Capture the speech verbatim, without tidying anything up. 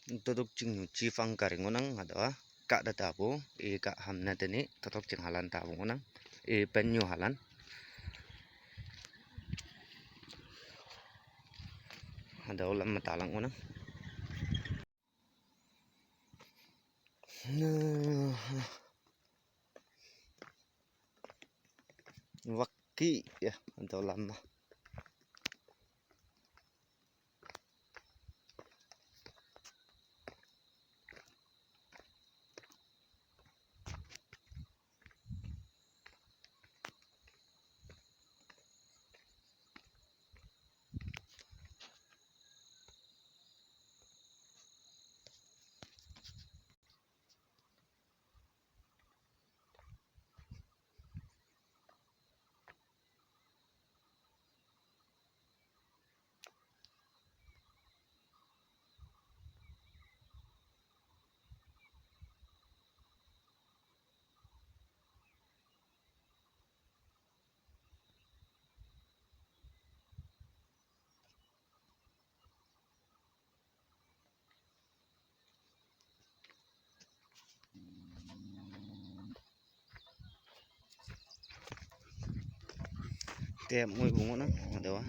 Totok chingnyu chifang kari ngunang, hatüowa kahta tapu, i kah hamna teni, totok ching halan tapu ngunang, i pennyu halan. Hatüo lam me talang ngunang. Waki ya, hatüo lam me. Te ngoi bu ngohnang, hatüowa.